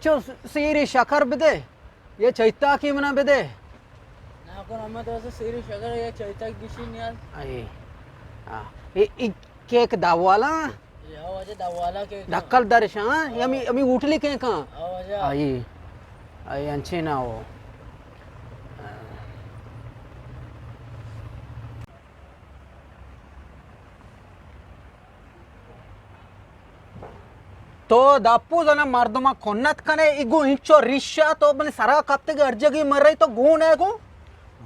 چو سیری شکر بدے، یہ چیتا کی منا بدے۔ ناکو ہمیں تو سے سیری شکر، یہ چیتا کی گشی نیاز۔ اے، ہاں۔ اے، اے کیک داوالا؟ یہ واجہ داوالا کیک۔ نقل درشاں، ہاں۔ ہمیں، ہمیں ہوٹلی کیک ہاں۔ ہاں واجہ۔ آئی، آئی انچے نہ ہو۔ تو دپو زنا مردما کنت کنے، ای گو انچو ریشا تو بنے سرا کپتگے، ہر جگی مرئی تو گون ہے گو۔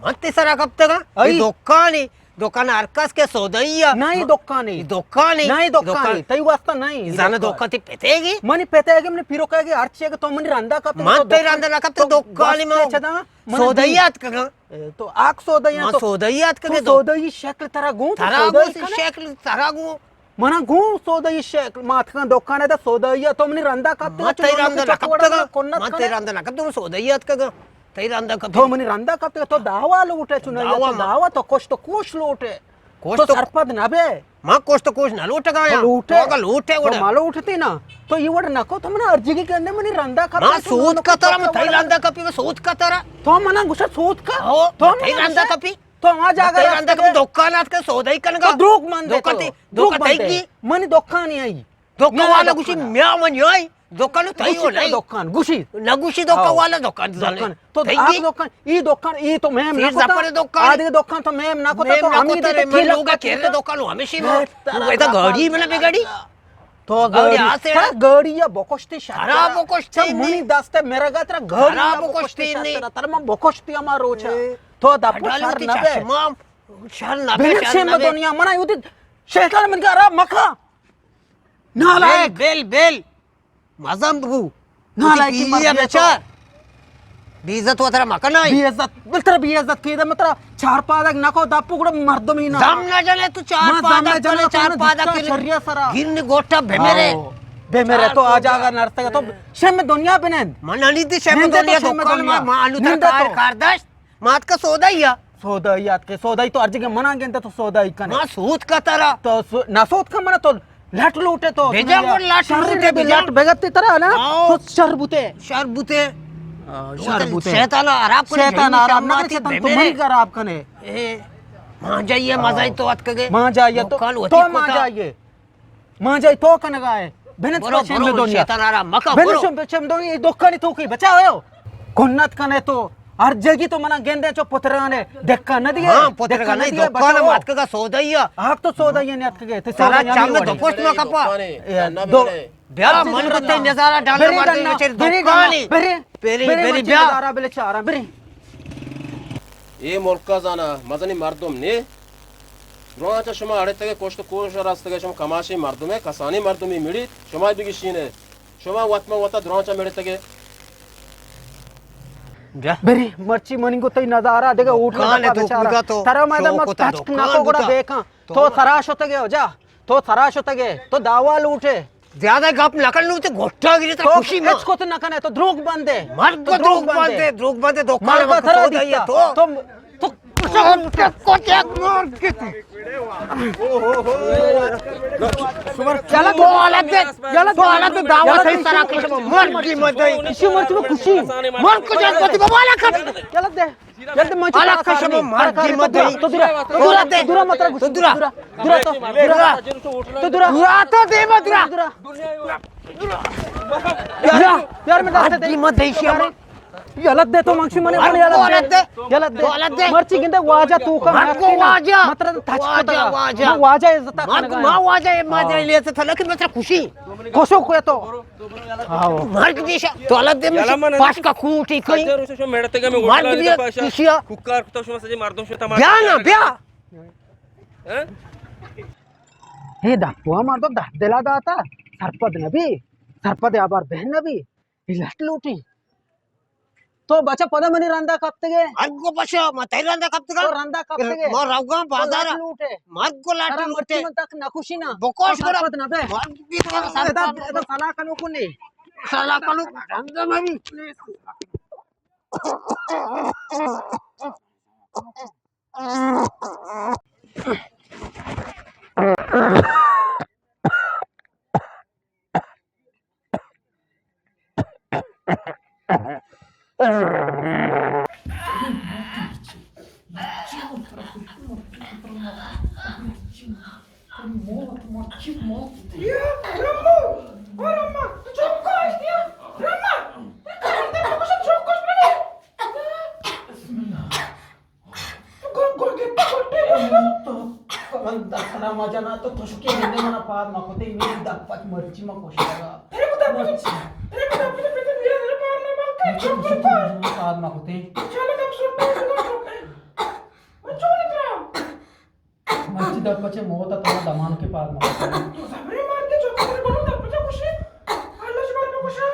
من تی سرا کپتگا؟ ای دکانی، دکان ہر کس کے سودائی ہے۔ نہ، ای دکانی۔ ای دکانی۔ نہ، ای دکانی۔ تئی واسطہ نہ، ای زنا دکان۔ دکان تی پتیگی؟ منی پتیگی، منی پیرو کہگی، ہر چیز تو منی رندا کپتگے، من تو تی رندا نہ کپتگے، دکانی من۔ سودائی اتکگا۔ اے، تو آک سودائی ما تو سودائی اتکگے تو دو۔ سودائی شکل ترا گوں، تو ترا سودائی گوں کنے؟ شکل ترا گوں۔ منا گوں سودائی شکل، ما اتکاں دکان دا سودائی تو منی رندا کپتگے، ما تئی رندا نہ کپتگا، ما تئی رندا نہ کپتگا، سودائی اتکگا، تئی رندا کپتگا۔ تو منی رندا کپتگے، تو داوا لوٹے چنا، داوا تو ما۔ داوا تو کشت و کوش لوٹے۔ کشت تو و سرپد نہ بے۔ ما کشت کوش نہ لوٹگا تو یا۔ لوٹے۔ تو اگا لوٹے تو وڑا۔ ما لوٹتے نا۔ تو یہ وڑ نہ کو، تو منا ارجگی کرنے منی رندا کپے ما تو سود منا کا ترا، کپے ما تئی وڑا۔ رندا کپی، ما سود کا ترا۔ تو منا گوشا سود کا۔ ہو، تو منا تئی رندا گوشا۔ کپی۔ تو ما جاگا تئی رندا کپی، دکان آت کے سودائی کنگا۔ تو دروگ من دے تو۔ دکان تی، دروگ دکان من دے۔ تئی۔ منی دکان ہی آئی۔ دکان والا گوشی میا من آئی۔ دکان تئی ہو نہیں۔ دکان گوشی۔ نہ گوشی دکان ہاں۔ والا دکان زانے۔ دکان۔ تو تئی آ گی؟ دکان، ای دکان، ای تو میم نہ سیر کتا۔ زپر دکان۔ آ دیگه دکان تو میم نہ کتا، میم تو نہ امی کتا، دیگه من کیلا لوگا کتا۔ کیرے دکان ہو، ہمیشی ما۔ تو ایتا گاڑی منا بگاڑی۔ تو گاڑی گاڑی، آسے ترا گاڑی یا بکشتی شرتر۔ ترا بکشتی چا نہیں۔ منی دست مرگا ترا گاڑی ترا یا بکشتی بکشتی نہیں۔ شرتر۔ ترا من بکشتی ہما روچا۔ اے۔ تو دپو ہڈالی شر تی نہ بے۔ چشمام۔ شر نہ بے، بل شر شم نہ بے۔ دنیا منا یودی شیطان من گرا مکا۔ نالائک۔ بل، بل، بل۔ مزن بگو۔ نالائکی وتی پیری مردے تو۔ بچار۔ بے عزت وترا مکن آئی۔ بے عزت، بل ترا بے عزت کیدے، من ترا چار پادگ نکو دپو گڑا مردمی نہ۔ زم نہ جنے تو چار پادگ کنے، چار پادگ کنے۔ شریا سرا۔ گرن گوٹا بمیرے۔ آو۔ بمیرے تو آ جاگا نرسگا تو شم دنیا بنند۔ من ننی دی شم دنیا دکان ما، ما آلو ترکار کار داشت۔ مات کا سودائی آ۔ سودائی آتکے، سودائی تو ہر جگہ منا گندے تو سودائی کنے۔ ما سود کا ترا۔ تو سو-، نہ سود کا منا تو لٹ لوٹے تو۔ بجا گڑ لٹ لوٹے، بجا۔ لٹ بگتے ترا نا، آؤ۔ تو شر بوتے۔ شر بوتے۔ آ، شر بوتے۔ شیطان آراب کنے، شیطان آراب نہ کنے، شیطان تو منی خراب کنے۔ اے، ما جائیے، مزائی تو اتکگے۔ ما جائیے تو، تو ما جائیے۔ مانجائی تو کنگا ہے۔ بنت برو، پچھم برو، دنیا۔ شیطان آرا مکا، بنت برو۔ شم پچھم دنیا، اے دکانی تو کی بچا ہوئے ہو۔ کنت کنے تو، ہر جگی تو منا گندے چو پترانے، دکا نہ دیے، ہاں، پترگا دکا نہ نہیں، دیے، دکان بچاؤ۔ ماتکگا سودائی آ۔ آگ تو سودائی نے اتکگے، تے سارا سودائی چم ہمیں وڑی۔ دکوش مکپا۔ اے، دو۔ بیا، من کو تے نظارہ ڈالنا بری مار دے، ڈالنا، بچے بری ڈالنا، دکانی۔ بری۔ پیری، بری پیری مرچی بیا۔ دارا بلے چارا، بری۔ اے ملکا زانا مزنی مردم نے۔ درانچا شما اڑتگے، کشت کوش رستگے، شما کماشی مردمے، کسانی مردمی مڑیت، شما بگشینے۔ شما وت ما وتا درانچا مڑتگے۔ بیا۔ بری مرچی منی گو تئی نظارہ دگہ اوٹ دکان نہ ہے، بچارا۔ ترا ما دم تچک نکو گڑا بیکاں۔ تو سرا شتگے ہو جا۔ تو سرا شتگے۔ تو داوا لوٹے۔ زیادہ گپ نہ کن، نوں تے گھٹا گرے ترا تو خوشی ما۔ اچ کت نہ کنے، تو دروگ بندے۔ مرگ تو دروگ بندے، دروگ بندے، دکان مرگ ما ترا سودا دیتا۔ تو، تو، تو کو چیک مار کت۔ چلا تو حالت دے، چلا تو حالت دے، دعوت ہے سرا کش مرگ کی مدئی۔ اسی مرگ میں خوشی۔ مرگ کو جان کو تی بابا لا کر۔ چلا دے۔ جلد من چی حالت کار کشم کارے؟ مردی کار مت کارے؟ تو دورا، تو دورا، دورا مت رہا، تو دورا، دورا، دورا تو، دورا۔ تو دورا۔ دورا تو دے مت دورا۔ دورا۔ یار، یار، میں دست دے۔ مردی مت دیشی ہمیں۔ یلت دے تو منشی منے، یلت دے۔ یلت دے۔ مرچی گندے واجہ تو کا مرد کو واجہ۔ مت رہا تچ واجہ، پتہ۔ واجہ۔ میں واجہ عزت مرد کرنا ما واجہ، ما جائے لے سے تھا، لیکن میں تیرا خوشی۔ کوشو کوئی تو۔ آؤ۔ مرگ دیشا، تو الگ دے مجھے پاس کا کوٹی کئی۔ مرگ دیا کشیا۔ کار کتا شما سجے مردم شما تماشا بیا نا، بیا۔ ہاں؟ اے دپو مردم دہ دلا داتا، سرپد نبی، سرپد آبار بہن نبی، اے لٹ لوٹی۔ تو بچا پدا منی رندا کپتگے۔ مرگ کو بچا، ما تئی رندا کپتگا۔ تو رندا کپتگے۔ ما روگا بازار۔ تو لٹ لوٹے۔ مرگ کو لٹ لوٹے۔ من تک نکوشی نا۔ بکوش تو کرا۔ سرپد نہ بے۔ مرگ بھی تو ادا، ادا سلا کنو کو نہیں۔ سلا کنو رندا میں بھی۔ یا رمو، او رما، تو چپ کش، یا رما، تو کلندر بکش، چپ کش منی. بسم اللہ. تو گل، گل گپا گٹے گوشتا. تو کلندر کنا ما جنا تو تشکے گندے منا پاد ما کتے، میری دپچ مرچی ما کشتا. ترے کو دپچ، ترے کو دپچ پتہ میرا ترے پاد ما ملکے، چپ کش. پاد ما کتے. چلو دپچ سوٹے، چلو سوٹے. من چون ترا. مرچی دپ پچے موت ء ترا دمان کے پاد مکن. تو زبرے مار دے، چوکا ترے بڑو دپ پچا کشے. اللہ شمار بکشا.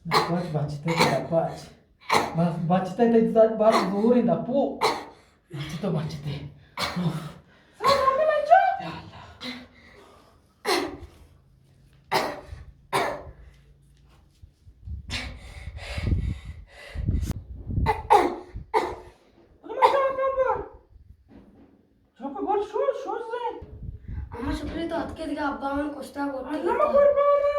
دپ پچ بچتے تو دپ پچ. بس بچتے تو عزت بس زور دپو. بچتے تو بچتے. سلام علیکم. یا اللہ. چپ بول، شور، شور زن. اما شکری تو اتکے دیگه ابا من کشتا گوٹی. اللہ ما قربان.